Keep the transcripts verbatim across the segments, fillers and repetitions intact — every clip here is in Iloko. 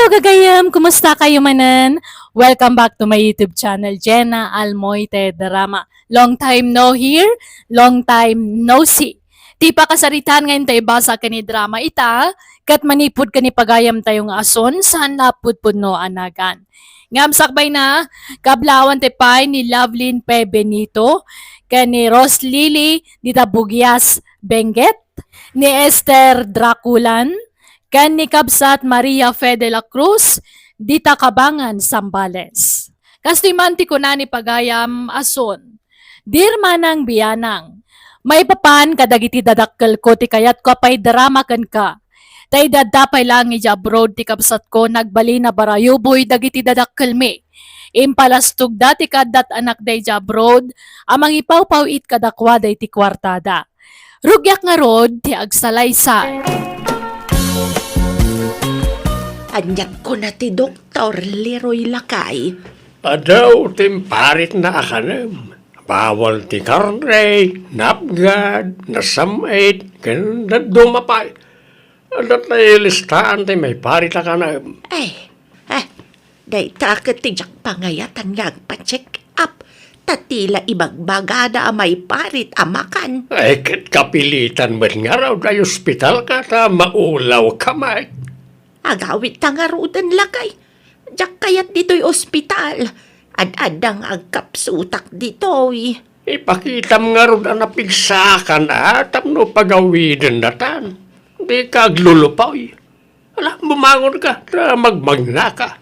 Hello, gagayem! Kumusta kayo manen? Welcome back to my YouTube channel, Jenna Almoite Drama. Long time no hear, long time no see. Ti pakasaritaan nga intay basa ken ni drama ita, ket manipud ken ni pagayam tayo nga ason, saan a pudpudno a nagan. Ngem sakbay na, kablawan ti pay ni Lovelyn P. Benito, ken ni Rose Lily dita Bugias, Benguet, ni Esther Draculan, ken ni kabsat Maria Fe de la Cruz, dita Cabangan, Zambales. Kastoy man ti kuna ni pagayam ason, Dear Manang Bianang, maipapan kadagiti dadakkelko ti kayatko a paidarama kenka. Ta idi adda pay laeng idiay abroad ti kabsatko, nagbalin a barayuboy dagiti dadakkelmi. Impalastogda ti kaaddat anakda idiay abroad a mangipawpaw-it kadakuada iti kuartada. Rugiak ngarud ti agsalaysay. Anian kuna ti Doktor Leroy, lakay? Adu ti imparitna a kanem. Bawal ti karne, napgad, nasam-it, ken dadduma pay. Adda ti listaan ti maiparit a kanem. Ay, ah, dayta ket ti diak pangayatan nga agpa-check up. Ta ti la ibagbagada a maiparit a makan. Ay, ket kapilitan met ngarud a ospitalka ta maulawka met. Agawidta ngaruden, lakay. Diak kayat ditoy ospital. Ad-adda nga agkapsutak ditoy. Ipakitam ngarud a napigsaakan a tapno pagawidendatan. Dika aglulupoy. Ala, bumangonka, ta magmagnaka.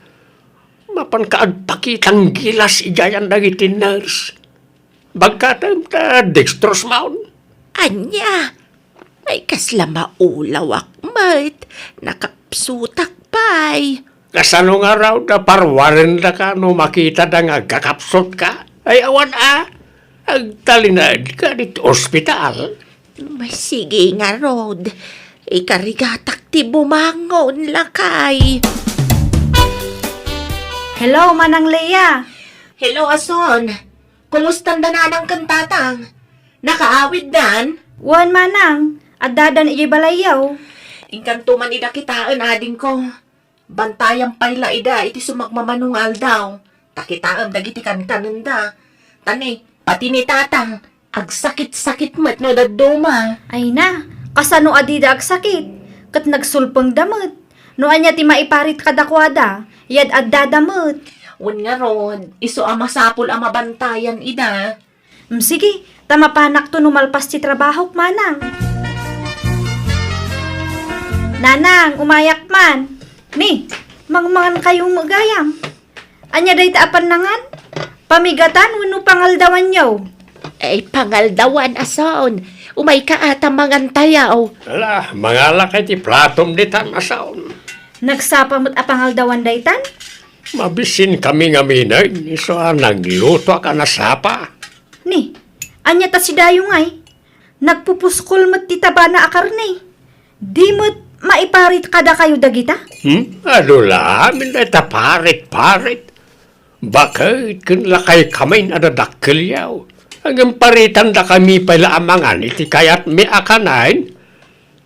Mapanka agpakitang gilas idiayan dagiti nurse. Bagkatem ta dextrose maon. Ania? Ay, kasla maulawak met. Nakapsutak pay. Kasano ngarud a parwarendaka no makitada nga agkakapsutka? Ay, awan a. Agtalinaedka ditoy ospital. Masigi ngarud. Ikarigatak ti bumangon, lakay. Hello, Manang Lea. Hello, ason. Kumustan da nanang ken tatang? Nakaawiddan? Wen, manang. Addadan idiay balayyo. Inkanto man ida kitaen, adingko. Bantayam pay la ida iti sumagmamano nga aldaw. Ta kitaem dagiti kankanenda. Ta ni, pati ni tatang, agsakit-sakit met no dadduma. Ay na, kasano a dida agsakit? Ket nagsulpengda met. No ania ti maiparit kadakuada, ad-addada met. Wen ngarud, isu a masapul a mabantayan ida. Mm, sige, ta mapanakto no malpas ti trabahok, manang. Nanang, umayak man. Ni, mangmangan kayo met gayam. Ania dayta a pannangan? Pamigatan wenno pangaldawanyo? Ay, pangaldawan, ason. Umayka a ta mangantayo. Ala, mangalaka iti platom ditan, ason. Nagsapa met a pangaldawan daytan? Mabisinkami ngamin, isu a naglutoak a nasapa. Ni, ania ta si Dayong ay? Nagpupuskol met ti tabana a karne. Di met maiparit kadakayo dagita? Hmm? Adu la amin dayta parit-parit. Baket ken lakay kamin a dadakkelyo. Ngem paritandakami pay la a mangan iti kayatmi a kanen.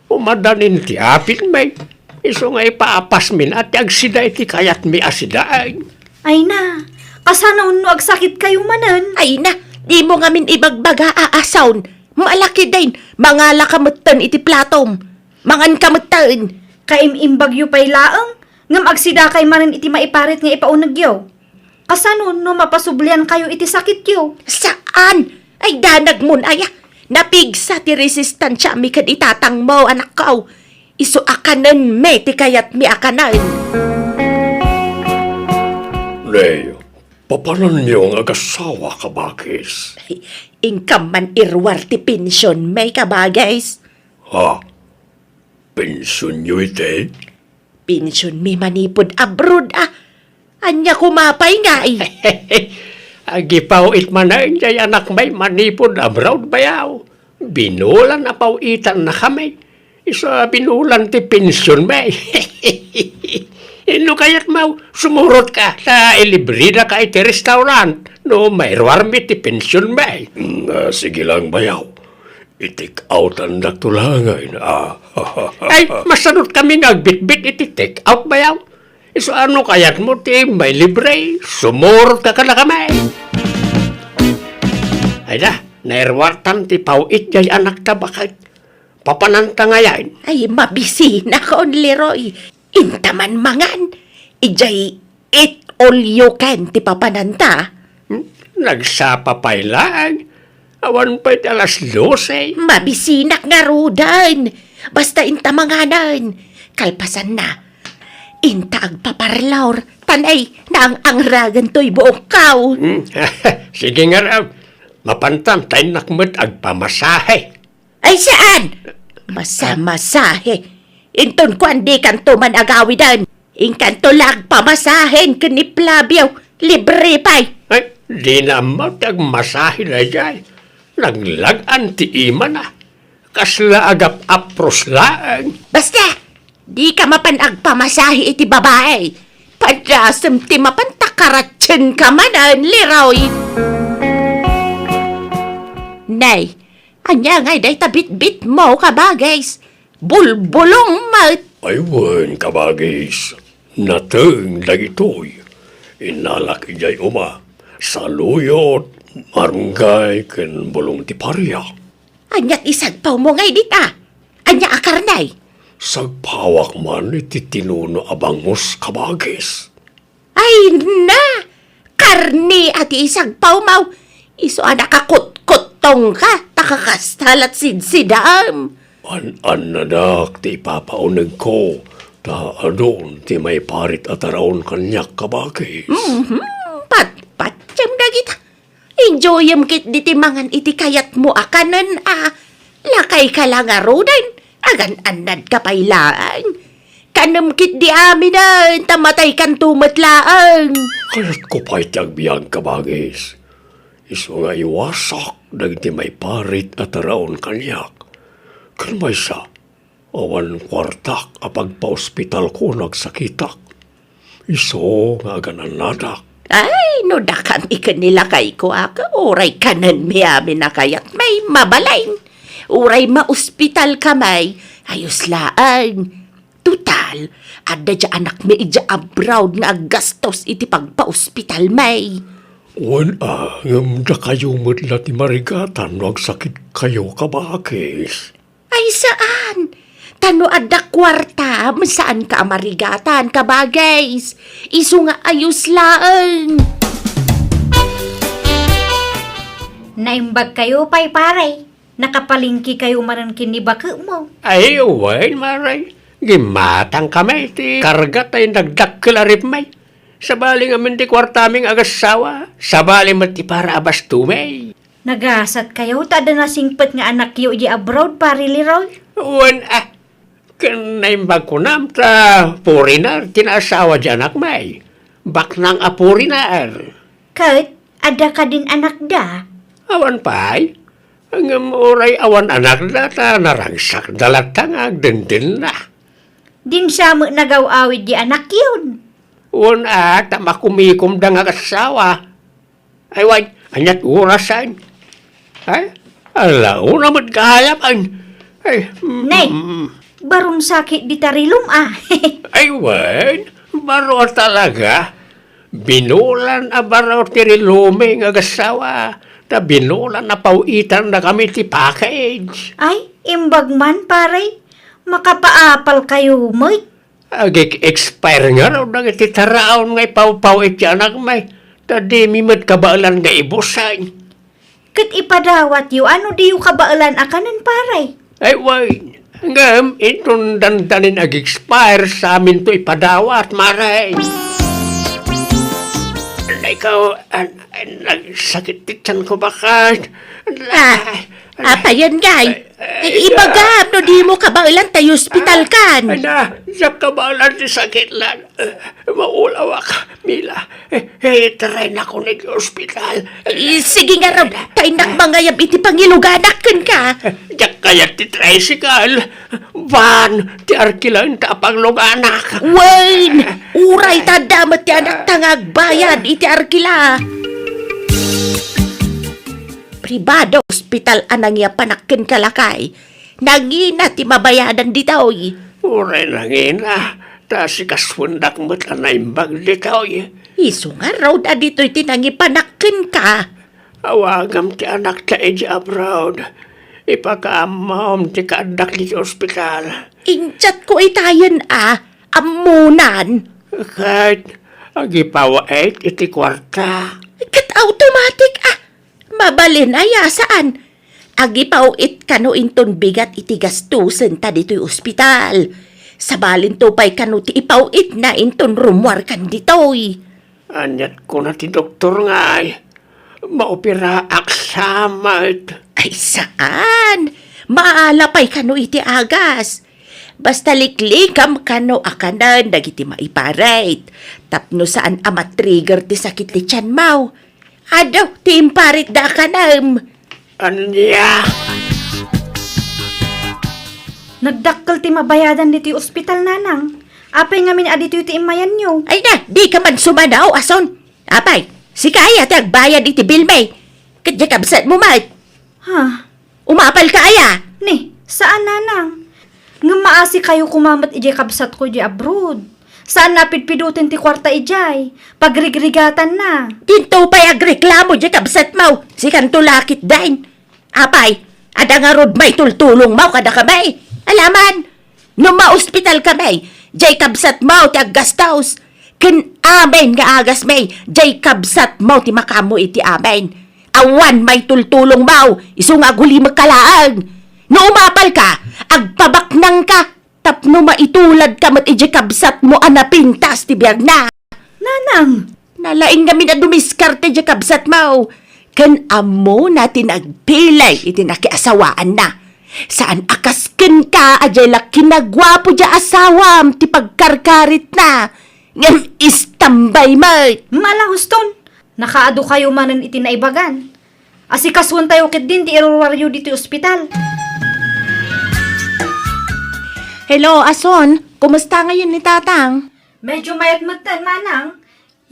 Umadanin ti apilmi. Isu nga ipaapasmin a ti agsida iti kayatmi a sidaen. Ay na, kasano no agsakit kayo manen? Ay na, dimo ngamin ibagbaga a asaon. Malaki din, mangalaka metten iti platom. Manganka metten. Kaim-imbagyo pay laeng, ngem agsidakay manen iti maiparit nga ipaunegyo. Kasano no mapasublian kayo iti sakityo? Saan? Ay, danagmon aya. Napigsa ti resistansiami ken itatangmo, anakko. Isu a kanenmi ti kayatmi a kanen. Nay, papananyo nga agasawa, kabagis? Inkam man iruar ti pensionmi, kabagis. Ha? Pensionyo iti? Pensionmi manipud abroad, a. Ania koma pay ngay? Agipaw-it manen jay anakmi manipud abroad, bayaw. Binulan a paw-itannakami. Isu a binulan ti pensionmi. No kayatmo, sumurotka ta ilibridaka iti restaurant no mairuarmi ti pensionmi. Mm, ah, sige lang, bayaw. I-take outan dakto laengen, a. Ay, masanotkami nga agbitbit iti take out, bayaw. Isu a no kayatmo ti mailibre, sumurot ka kadakami. Ay da, nairuartan ti paw-it jay anakta baket. Papananta ngayen. Ay, mabisinakon, Leroy. Inta man mangan, ijay eat all you can ti papananta. Hmm? Nagsapa pay laeng. Awan pay ti alas dose. Mabisinak ngaruden. Basta inta manganen. Kalpasanna, inta agpaparlor. Tan ay, naang-angragan toy buokkaw. Hmm. Sige ngarud. Mapantan, ta innak met agpamasahe. Ay, saan? Masamasahe. Inton kuan, dikanto man agawiden. Inkanto la agpamasahen ken ni Flavio. Libre pay. Ay, dina ammo ti agmasahe daydiay. Naglag-an ti imana. Kasla agap-apros laeng. Basta, dika mapan agpamasahe iti babae. Padasem ti mapan ta karatsienka manen, Leroy. Nay, ania ngay dayta bitbitmo, kabagis? Bulbulong met. Ay wen, kabagis. Nateng dagitoy. Innalak idiay uma. Saluyot, marunggay, ken bulong ti paria. Ania ti sagpawmo ngay dita? Ania a karne? Sagpawak man iti tinuno a bangus, kabagis. Ay na! Karne a ti isagpawmo! Isu a nakakutkuttongka, ta kakasta la't sidsidaem. An-annadak ti ipapaunegko, ta adun ti maiparit a taraon kaniak, kabagis. Mhm, patpatiem dagita. Enjoyem ketdi ti mangan iti kayatmo a kanen a. Lakayka la ngaruden, agan-annadka pay laeng. Kanem ketdi aminen, ta mataykanto met laeng. Kayatko pay ti agbiag, kabagis. Isu nga iwasak dagiti maiparit a taraon kaniak. Ken maysa, awan kuartak a pagpaospitalko no agsakitak. Isu nga agan-annadak. Ay, no dakami ken ni lakayko a, uray kanenmi amin a kayatmi, mabalin. Uray maospitalkami, ayos laeng. Total, adda diay anakmi idiay abroad nga aggastos iti pagpaospitalmi. Wen a, ngem dakayo met la ti marigatan no agsakitkayo, kabagis. Ay, saan. Ta no adda kuartam, saanka a marigatan, kabagis. Isu nga ayos laeng. Naimbagkayo pay, pare. Nakapalengkekayo manen ken ni baketmo. Ay, wen, mare. Gimmatangkami ti karga ta nagdakkel a ripmi. Sabali ngamin ti kuartami nga agassawa. Sabali met ti para a bastomi. Nagasatkayo ta adda nasingpet nga anakyo idiay abroad, Pare Leroy? Wen a, ken naimbag kunam ta foreigner ti naasawa diay anakmi. Baknang a foreigner. Ket adda kadin anakda? Awan pay. Ngem uray awan anakda ta naragsakda latta nga agdendenna. Dinsa met nagaw-awid diay anakyon? Wen a, ta makumikomda nga agassawa. Ay, wen, ania't orasen? Ay, ala, una met gayam, ay, ay, mm, Nay, mm. Baron sakit dita rilum, a. Ay, wen, baro a talaga. Binulan a baro ti rilumi nga agassawa, ta binulan a paw-itannakami ti package. Ay, imbag man, pare. Makapaapalkayo met. Agik-expire ngarud dagiti taraon nga ipawpaw-it ti anakmi, ta dimi met kabaelan nga ibusen. Ket ipadawatyo a no diyo kabaelan a kanen, pare. Ay, wen. Ngem, inton dandanin ag-expire, saminto ipadawat, mare. Ikaw, an-, an-, nagsakit ti tiyan ko baket. Ah, apayen, gay. Ay, ay, ibagam no dimo kabaelan ta ospitalkan. Ay, na, diak kabaelan ti sakit lan. Eh, maulawak, Mila. Eh, eh, itraynakon iti ospital. Eh, sige ngarud, ta innak mangayab iti pangiluganak kenka. Diak kayat ti tricycle. Van ti arkilaenta a pangluganak. Wen, uray ta adda met ti anakta nga agbayad iti arkila. Pribado ospital a nangiapanak kenka, lakay. Nangina ti mabayadan ditoy. Uray nangina, Ta sikasuendak met a naimbag ditoy. Isu ngarud a ditoy ti nangipanak kenka. Awagam ti anakta idiay abroad. Ipakaammom ti kaaddak idiay ospital. Injatko itayen a, ammonan. Ket agipawait iti kuarta. Ket automatic a. Mabalin aya, saan? Agipaw-it kano inton bigat iti gastusen ta ditoy ospital. Sabalinto pay kano ti ipaw-itna inton rummuarkan ditoy. Aniat kuna ti doktor ngay, maoperaak sa met. Ay, saan? Maala pay kano iti agas. Basta liklikam kano a kanen dagiti maiparit. Tapno saan a matrigger ti sakit ti tianmo. Adu, ti imparitda a kanem. Ania? Nagdakkel ti mabayadan ditoy ospital, Nanang. Apay ngamin a ditoy ti immayanyo? Ay na, dika man sumanaw, Ason. Apay, sika aya ti agbayad iti bill, May. Ket diay kabsatmo met. Ha? Umapalka aya? Ni, saan, Nanang. Ngem maasikayo koma met idiay kabsatko idiay abroad. Saan a pidpiduten ti kuarta idiay. Pagrigrigatanna. Dinto pay agreklamo diay kabsatmo. Sikanto la ketdin. Apay, adda ngarud maitultulongmo kadakami? Alaman, no maospitalkami, diay kabsatmo ti aggastos. Ken amin nga agasmi, diay kabsatmo ti makaammo iti amin. Awan maitultulongmo, isu nga agulimekka laeng. No umapalka, agpabaknangka tapno maituladka met idiay kabsatmo a napintas ti biagna. Nanang! Nalaing ngamin a dumiskarte diay kabsatmo. Ken ammona ti nagpilay iti nakiasawaanna. Saan a kas kenka a diay la kinaguapo diay asawam ti pagkarkaritna. Ngem istambay met. Mala, huston. Nakaadu kayo manen iti naibagan. Asikasuentayo ketdin ti iruruaryo ditoy ospital. Hello, Ason. Kumusta ngayon ni Tatang? Medyo mayat metten, Manang.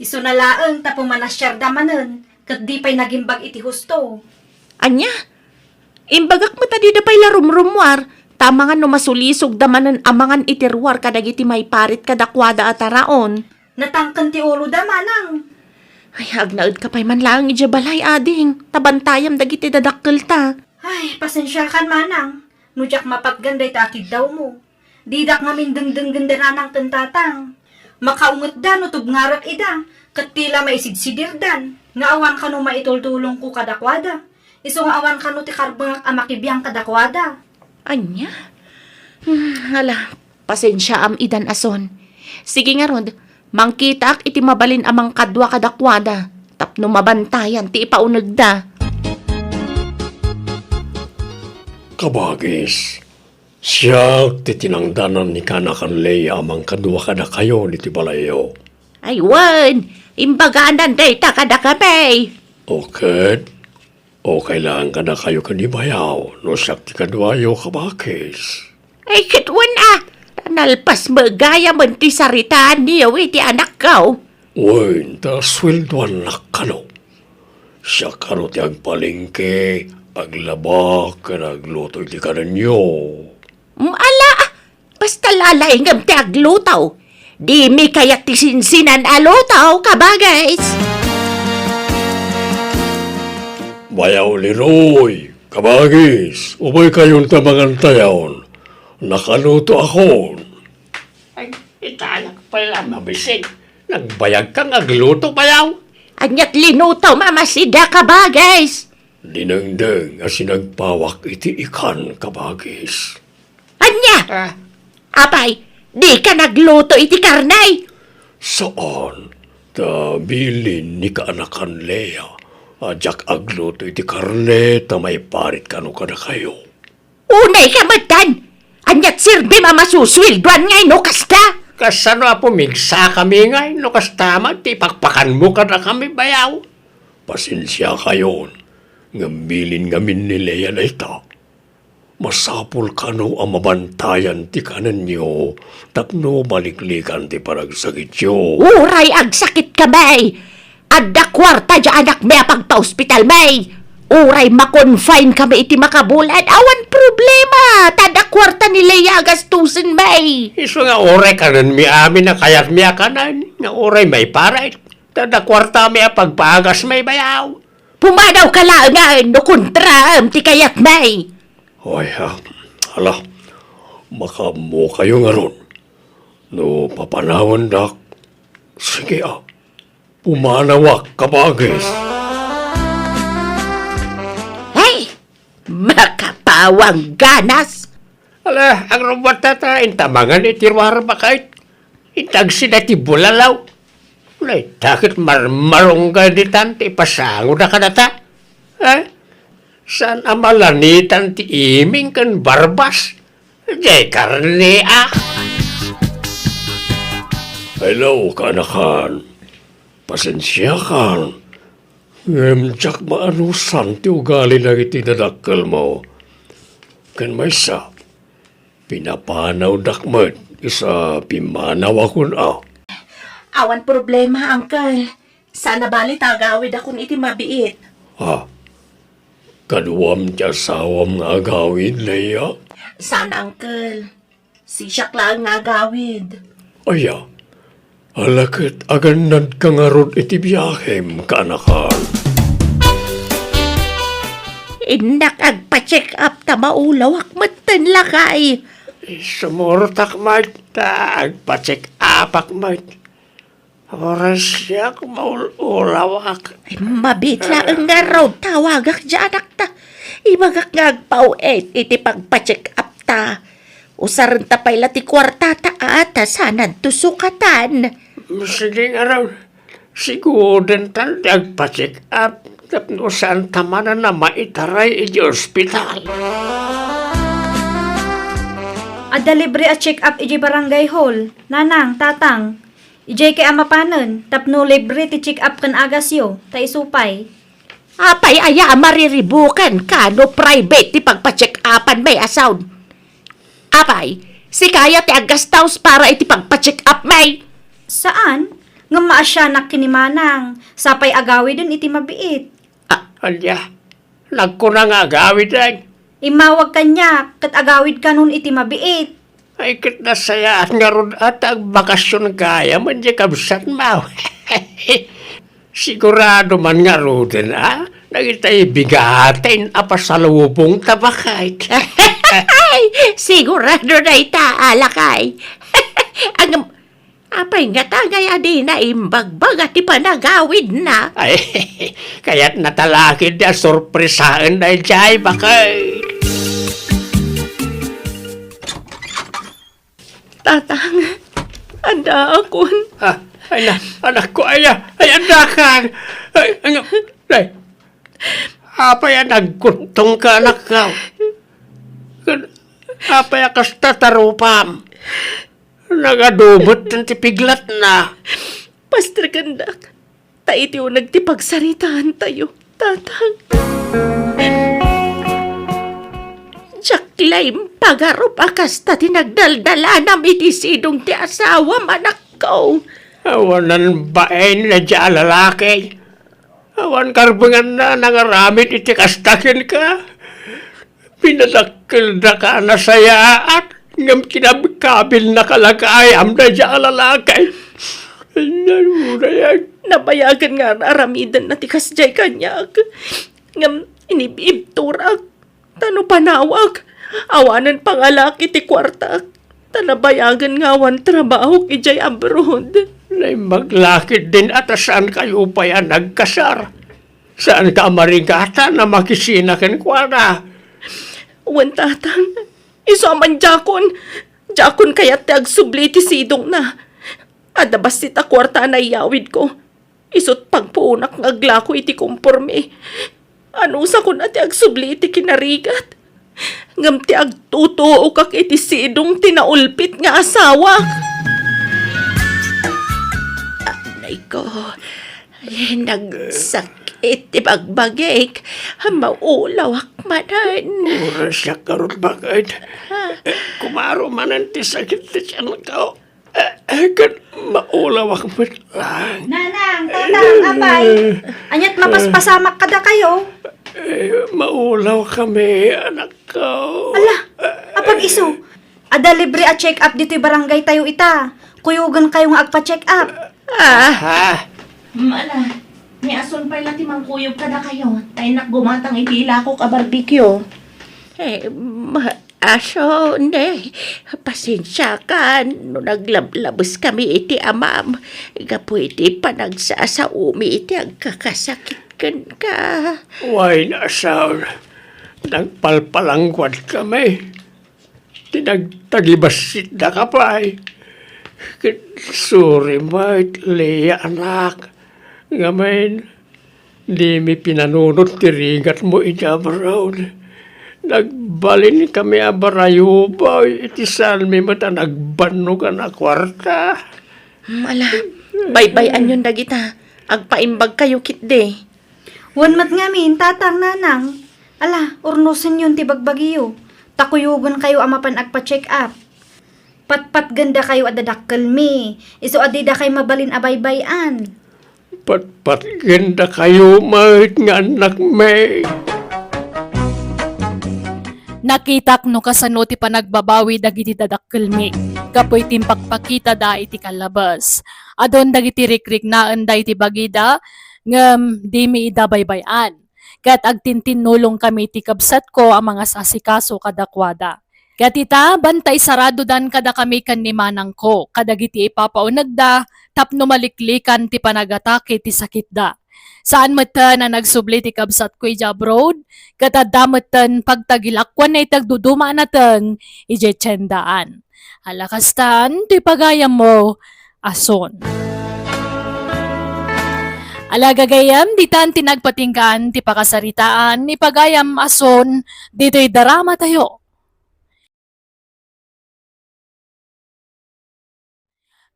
Isuna laeng ta pumanasiarda manen, ket di pay nagimbag iti husto. Ania? Imbagak met a dida pay la rumrummuar, ta amangan no masulisogda manen amangan iti ruar kadagiti maiparit kadakuada a taraon. Natangken ti uloda, Manang. Ay, agnaedka pay man laeng idiay balay, ading, ta bantayam dagiti dadakkelta. Ay, pasensiakan, Manang, no diak mapatgan dayta a kiddawmo. Didak ngamin dengdenggen da Nanang ken Tatang. Makaungetda no tubngarek ida, ket ti la maisidsidirdan, nga awan kano maitultulongko kadakuada. Isu nga awan kano ti karbengak a makibiang kadakuada. Ania? Hmm, ala, pasensiaam itan, Ason. Sige ngarud, mangkitaak iti mabalin a mangkadua kadakuada, tapno mabantayan ti ipaunegda. Kabagis, siak ti tinangdanan ni kaanakan Lea a mangkadua kadakayo ditoy balayyo. Ay wen, imbaganan dayta kadakami. O ket, okay laeng kadakayo ken ni bayaw no siak ti kaduayo, kabagis. Ay ket wen a, ta nalpas met gayam ti saritaanyo iti anakko. Wen, ta sueldoannak kano. Siak kano ti agpalengke, aglaba, ken agluto iti kanenyo. Mm, ala, basta lalaingem ti agluto. Dimi kayat ti sinsinan a luto, kabagis. Bayaw Leroy, kabagis, umaykayon ta mangantayon. Nakaluto akon. Ay, itayak pay la mabisin. Nagbayagka nga agluto, bayaw? Aniat linuto, mamasida, kabagis? Dinengdeng a sinagpawak iti ikan, kabagis. Ania? Ah. Apay, dika nagluto iti karne? Saan, ta bilin ni kaanakan Lea a diak agluto iti karne ta maiparit kano kadakayo. Unay ka metten! Aniat serbim a masusueldoan ngay no kasta? Kasano a pumigsakami ngay no kasta met ti ipakpakanmo kadakami, bayaw? Pasensiakayon, ngem bilin ngamin ni Lea dayta. Masapul kano a mabantayan ti kanenyo tapno maliklikan ti panagsakityo. Uray agsakitkami, adda kuarta diay anakmi a pagpaospitalmi. Uray makonfinekami iti makabulan, awan problema, ta Adda kuarta ni Lea a gastusen, may. Isu nga uray kanenmi amin a kayatmi a kanen, nga uray maiparit. Ta adda kuartami a pagpagas, may, bayaw. Pumanawka laengen no kontraem ti kayatmi. Oy, ah, ala, makaammokayo ngarud. No papanawendak, sige, ah, pumanawak, kabagis. Hey! Makapawang ganas! Ala, agrumbuat ta, intamangan iti ruar bakay. Intagsida ti bulalaw. Naitakit marmarunggan ditan ti ipasangoda kadata. Eh? Saan a malanitan ti iming ken barbas? Jay karne, ah. Hello, kanakan. Pasensiakan. Ngem diak maanusan ti ugali dagiti dadakkelmo. Ken maysa, pinapanawdak met isa pimanawakon a. Awan problema, Uncle. Saan a bali ta agawidakon iti mabiit. Ah, kaduam ti asawam nga agawid, Leia? Saan, Uncle. Sisiak laeng nga agawid. Aya, ala ket agannadka ngarud iti biahem, kaanakan. Innak agpa-check up ta maulawak metten, lakay. Sumurtak met ta agpa-check upak met. Oras siak maul-ulawak. Ay, mabiit laeng ngarud, tawagak diay anakta. Ibagak nga agpaw-et iti pagpa-check up ta. Usarenta pay la ti kuartata a ta saananto sukatan. Sige ngarud, sigudentan ti agpa-check up tapno saanta manen a maitaray iti ospital. Adda libre a check up iti barangay hall, nanang, tatang. Idiay kay a mapanen, tapno libre ti check-up ken agasyo, ta isu pay. Apay aya a mariribukanka no private ti pagpa-check-upan, may, a saon? Apay, sika aya ti aggastaus para iti pagpa-check-up, may? Saan? Ngem maasianak ken ni Manang, sapay agawiden iti mabiit. Ah, ania? Nagkuna nga agawiden. Immawag kaniak, ket agawid kanon iti mabiit. Ay, ket nasayaat ngarud a ta agbakasyon gayam, ania kabsatmo? Sigurado man ngaruden a dagitay bigaten a pasalubongta, baket. Ay, sigurado dayta, a lakay. Ang Apay ngata ngay a dina imbagbaga ti panagawidna? Ay, kayatna talakid a sorpresaen daydiay, baket. Tatang, addaakon. Ah, ay na, anakko, ay, ay, addakan. Ay, ano, ay, apay a nagkuttongka, anakko? Ken apay a kasta tarupam? Nagadu met ti piglatna. Pastrekendak, ta iti uneg ti pagsaritaantayo, Tatang. Diak la impagarup a kasta ti nagdaldalanam iti sidong ti asawam, anakko. Awanan bain daydiay a lalaki. Awan karbenganna a nangaramid iti kasta kenka. Pinadakkeldaka a nasayaat, ngem kinabkabilnaka la gayam daydiay a lalaki. Nabayagen nga ar-aramidenna ti kasdiay kaniak, ngem inib-ibturak. Ta no panawak, awanen pangalak iti kuartak, ta nabayagen nga awan trabahok idiay abroad. Naimbag la ketdin a ta saankayo pay a nagkasar. Saanka a marigatan a makisina kenkuana. Wen, Tatang, isu a man diakon, diakon kayat ti agsubli iti sidongna. Adda bassit a kuarta a naiyawidko. Isut' pagpuonak nga aglako iti kompormi. Anusakon a ti agsubli iti kinarigat. Ngem ti agtutuokak iti sidong ti naulpit nga asawak. Anay ko, ay, nagsakit ti bagbagik. Maulawak manen. Urasyak ngarud, baket. Kumaro manen ti sakit ti tiyanko. Eh, eh, ket maulawak met laeng. Nanang, Tatang, apay, ania't mapaspasamak kadakayo? Eh, maulawkami, anakko. Ala, apay Isu, adda libre a check-up ditoy barangay tayo ita. Kuyogen kayo nga agpa-check-up. Ah, Ah, Mala, ni asun pay la ti mangkuyog kada kayo. Tay nak gumatang iti ilakok a barbecue. Eh, ma-, aso, ne, pasensiakan no naglablabes kami iti amam. Gapu iti panagsasaomi iti agkakasakit kenka. Wen, asaw, nagpalpalangguad kami. Ti nagtagibassitdaka pay. Ket sorry met, Leah, anak. Ngamin, dimi pinanunot ti rigatmo iti abroad. Nagbalin kami a barayubaw iti saanmi met a nagbannogan a kuarta. Hmm, ala, baybay-anyon dagita. Agpaimbag kayo ketdi. Wen met ngamin, tatang, nanang. Ala, urnosenyon ti bagbagiyo. Ta kuyogen kayo a mapan agpa-check-up. Patpatgen dakayo a dadakkelmi. Isu a didakay mabalin a baybay-an. Patpatgen dakayo met nga annakmi. Nakitak no kasano ti panagbabawi dagiti dadakkelmi gapu iti impakpakitada iti kallabes. Adun dagiti rikriknaenda iti bagida, ngem dimi ida baybay-an. Ket agtintinnulongkami iti kabsatko a mangasasikaso kadakuada. Ket ita, banta isaradodan kadakami ken ni manangko kadagiti ipapaunegda tapno maliklikan ti panagatake ti sakitda. Saan metten a nagsubli ti kabsatko idiay abroad, ket adda metten pagtagilakuanna iti agduduma a nateng idiay tiendaan. Ala kastan ti pagayammo, Ason. Ala gagayyem, ditan ti nagpatinggaan ti pakasaritaan ni pagayam Ason ditoy drama tayo.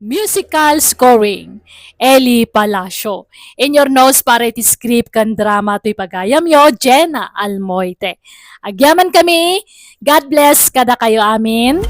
Musical scoring, Eli Palacio. In your nose para iti script ken drama toy pagayamyo, Jenna Almoite. Agyaman kami, God bless kadakayo amin.